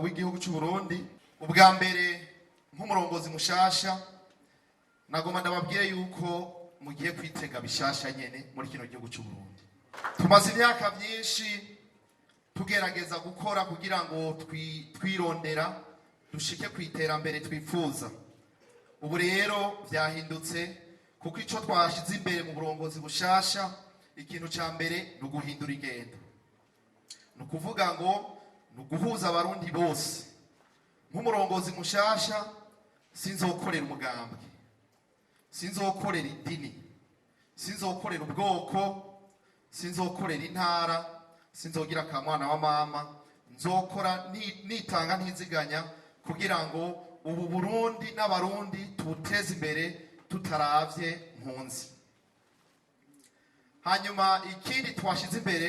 w'igihugu cy'u Burundi. Ubwa mbere, nk'umurongozi mushasha, nagomba ndababwire yuko mugiye kwitega bishasha nyene muri kino gihugu cy'u Burundi. Tumaze imyaka myinshi tugerageza gukora kugira ngo twirondera dushike ku iterambere twifuza. Ubu rero vyahindutse, kuko ico twashize imbere mu burongozi bushasha, ikintu ca mbere ni uguhindura ingendo. Ni ukuvuga ngo ni uguhuza Abarundi bose. Nk'umurongozi mushasha, sinzokorera umugambwe, sinzokorera idini, sinzokorera ubwoko, sinzokorera intara, sinzogira akamwana wa mama. Nzokora nitanga ntiziganya kugira ngo ubu Burundi n'Abarundi tubuteze imbere tutaravye mpunzi. Hanyuma ikindi twashize imbere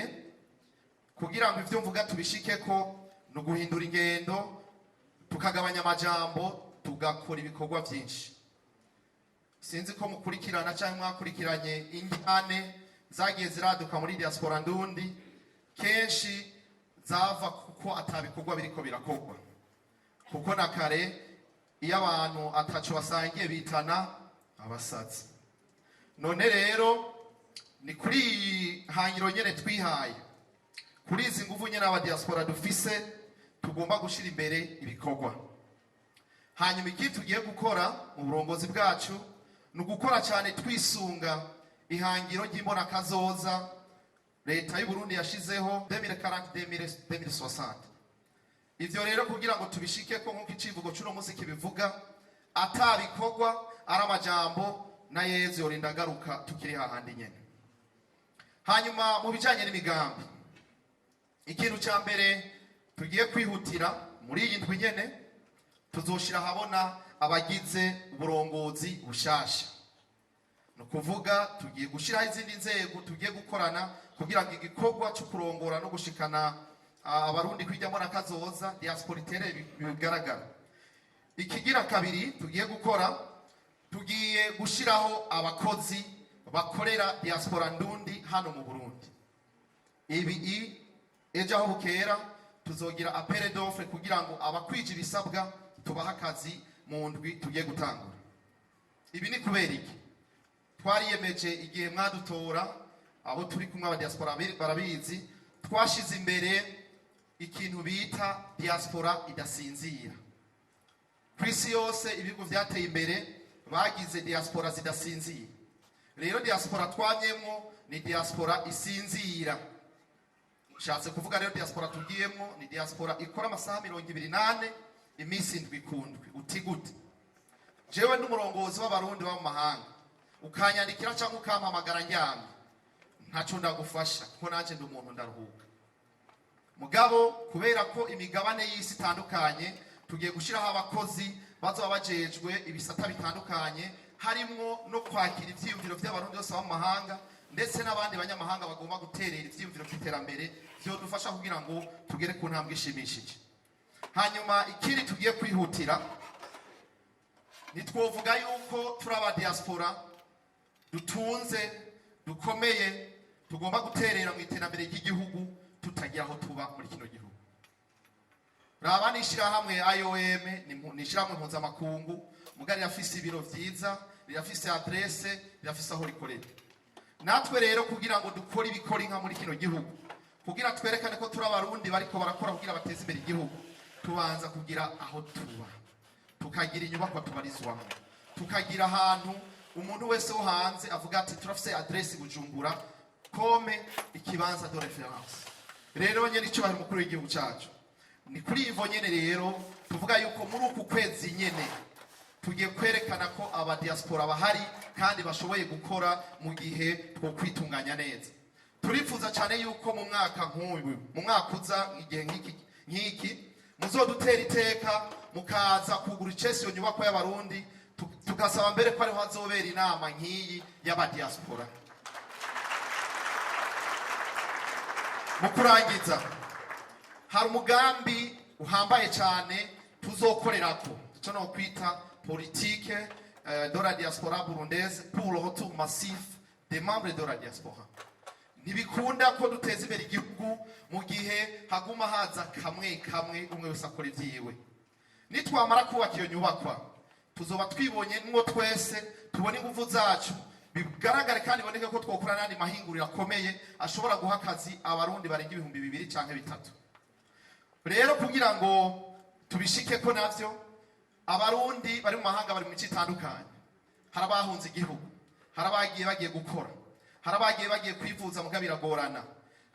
kugira ngo ivyo mvuga tubishikeko ni uguhindura ingendo, tukagabanya amajambo, tugakora ibikorwa vyinshi. Sinzi ko mukurikirana cyangwa mwakurikiranye injyane zagiye ziraduka muri diaspora ndundi. Kenshi zava kuko atabikorwa biriko birakorwa, kuko na kare iyo abantu ataco basangiye bitana abasazi. None rero ni kuri iyi hangiro nyene twihaye, kuri izi nguvu nyene aba diaspora dufise, tugomba gushira imbere ibikorwa. Hanyuma ikindi tugiye gukora mu burongozi bwacu ni ugukora cyane twisunga ihangiro ry'imbonakazoza leta y'u Burundi yashizeho, 2040 2060. Ivyo rero kugira ngo tubishike ko, nk'uko icivugo c'uno munsi kibivuga, atabikorwa ari amajambo, na Yezu yorinda agaruka tukiri hahandi nyene. Hanyuma mu bijanye n'imigambi, ikintu ca mbere tugiye kwihutira muri iyi ndwi nyene, tuzoshira ahabona abagize uburongozi bushasha. Ni ukuvuga tugiye gushyiraho izindi nzego tugiye gukorana kugira ngo igikorwa cyo kurongora no gushikana Abarundi kwijyamo na kazoza diaspora itere bigaragara. Ikigira kabiri tugiye gukora, tugiye gushyiraho abakozi bakorera diaspora ndundi hano mu Burundi. Ibi ejo aho bukera tuzogira appel d'offre kugira ngo abakwije ibisabwa tubahe akazi mu ndwi tugiye gutangura. Ibi ni kubera iki? Twariyemeje igihe mwadutora, abo turi kumwe aba diaspora barabizi, twashize imbere ikintu bita diaspora idasinzira. Ku isi yose ibihugu vyateye imbere bagize diaspora zidasinzira. Rero diaspora twamyemwo ni diaspora isinzira. Nshatse kuvuga rero, diaspora tugiyemwo ni diaspora ikora amasaha 24, iminsi 7 ku ndwi. Uti gute? Jewe n'umurongozi w'Abarundi bo mu mahanga, ukanyandikira cyangwa ukampamagara ndyamye, ntaco ndagufasha, kuko nanje ndi umuntu, ndaruhuka. Mugabo kubera ko imigabane y'isi itandukanye, tugiye gushyiraho abakozi bazoba bajejwe ibisata bitandukanye, harimwo no kwakira ivyiyumviro vy'Abarundi bose baba mu mahanga, ndetse n'abandi banyamahanga bagomba guterera ivyiyumviro vy'iterambere vyodufasha kugira ngo tugere ku ntambwe ishimishije. Hanyuma ikindi tugiye kwihutira, ntitwovuga yuko turi aba diaspora dutunze, dukomeye, tugomba guterera mu iterambere ry'igihugu, tutagira aho tuba muri kino gihugu. Raba n'ishyirahamwe IOM, ni ishyirahamwe mpuzamakungu, muga rirafise ibiro vyiza, rirafise adresse, rirafise aho rikorera. Natwe rero kugira ngo dukore ibikora inka muri kino gihugu, kugira twerekane ko turi Abarundi bariko barakora kugira bateze imbere igihugu, tubanza kugira aho tuba, tukagira inyubakwa tubarizwamo, tukagira ahantu umuntu wese wo hanze avuga ati: "Turafise adresse Bujumbura comme ikibanza de référence." Rero nyene icyubahiro umukuru w'igihugu cacu, ni kuri ivo nyene rero tuvuga yuko muri uku kwezi nyene tugiye kwerekana ko aba diaspora bahari kandi bashoboye gukora mu gihe twokwitunganya neza. Turifuza cyane yuko mu mwaka nk'uyu, mu mwaka uza, igihe nk'iki muzodutera iteka mukaza kugura icesi iyo nyubako y'Abarundi, tugasaba mbere ko ariho hazobera inama nk'iyi y'abadiaspora. Mu kurangiza, hari umugambi uhambaye cyane tuzokorerako, icyo no kwita politique de la diaspora burundaise pour le retour massif des membres de la diaspora. Ntibikunda ko duteza imbere igihugu mu gihe haguma haza kamwe kamwe, umwe wese akora ibyiwe. Nitwamara kubaka iyo nyubakwa, tuzoba twibonye mwo twese, tubone ingufu zacu, bigaragare kandi iboneke ko twokora n'andi mahinguriro akomeye ashobora guha akazi Abarundi barenga 2000 canke 3000. Rero kugira ngo tubishike ko navyo, Abarundi bari mu mahanga bari mu mico itandukanye. Hari abahunze igihugu, hari abagiye bagiye gukora, hari abagiye bagiye kwivuza muga biragorana,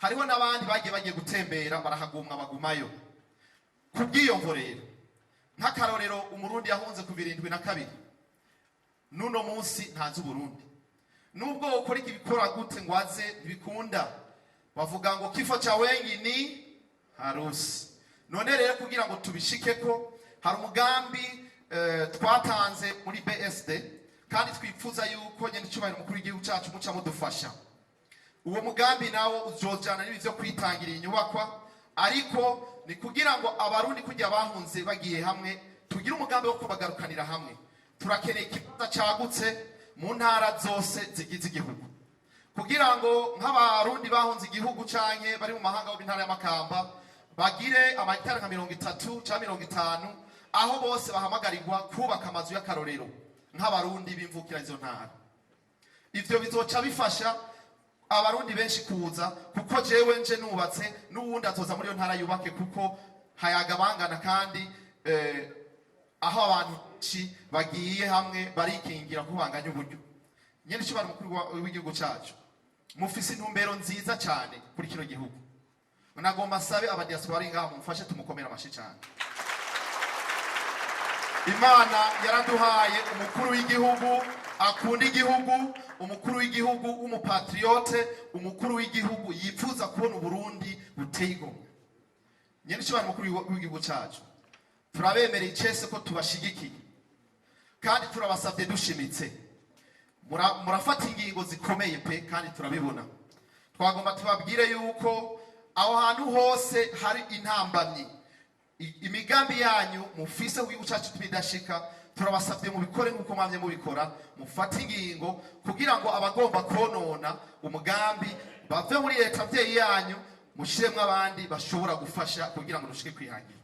hariho n'abandi bagiye bagiye gutembera barahagumwa bagumayo. Ku bw'iyo mvo rero, nk'akarorero, Umurundi yahunze ku 72 n'uno munsi ntazi Uburundi. Nubwo ukora ibikora gute ngo aze, ntibikunda. Bavuga ngo kifo cha wengi ni harusi. None rero kugira ngo tubishike ko hari umugambi twatanze muri BSD, kandi twifuza yuko nyene icubahiro umukuru w'igihugu cacu muca mudufasha. Uwo mugambi nawo uzojana n'ibi vyo kwitangira inyubakwa, ariko ni kugira ngo Abarundi kujya bahunze bagiye hamwe, tugire umugambi wo kubagarukanira hamwe. Turakeneye ikibanza cagutse mu ntara zose zigize igihugu, kugira ngo nk'Abarundi bahunze igihugu canke bari mu mahanga bo intara y'Amakamba bagire amahitari nka 30 canke 50, aho bose bahamagarirwa kubaka amazu y'akarorero nk'Abarundi b'imvukira izo ntara. Ivyo bizoca bifasha Abarundi benshi kuza, kuko jewe nje nubatse, n'uwundi azoza muri iyo ntara yubake, kuko hayaga bangana. Kandi aho abantu benshi bagiye hamwe barikingira ko banganya uburyo. Nyene icubahiro umukuru w'igihugu cacu, mufise intumbero nziza cyane kuri kino gihugu. Nagomba nsabe abadiaspora bari ngaha mumfashe tumukomere amashi cyane. Imana yaraduhaye umukuru w'igihugu akunda igihugu, umukuru w'igihugu w'umupatriote, umukuru w'igihugu yifuza kubona Uburundi buteye igomwe. Nyene icubahiro umukuru w'igihugu cacu, turabemereye icese ko tubashigikiye, kandi turabasabye dushimitse. Murafata ingingo zikomeye pe, kandi turabibona. Twagomba tubabwire yuko aho hantu hose hari intambamyi, imigambi yanyu mufise ku gihugu cyacu tubidashika, turabasabye mubikore nk'uko mwamye mubikora, mufate ingingo kugira ngo abagomba konona umugambi bave muri leta mvyeyi yanyu, mushiremwo abandi bashobora gufasha kugira ngo dushike kwihangira.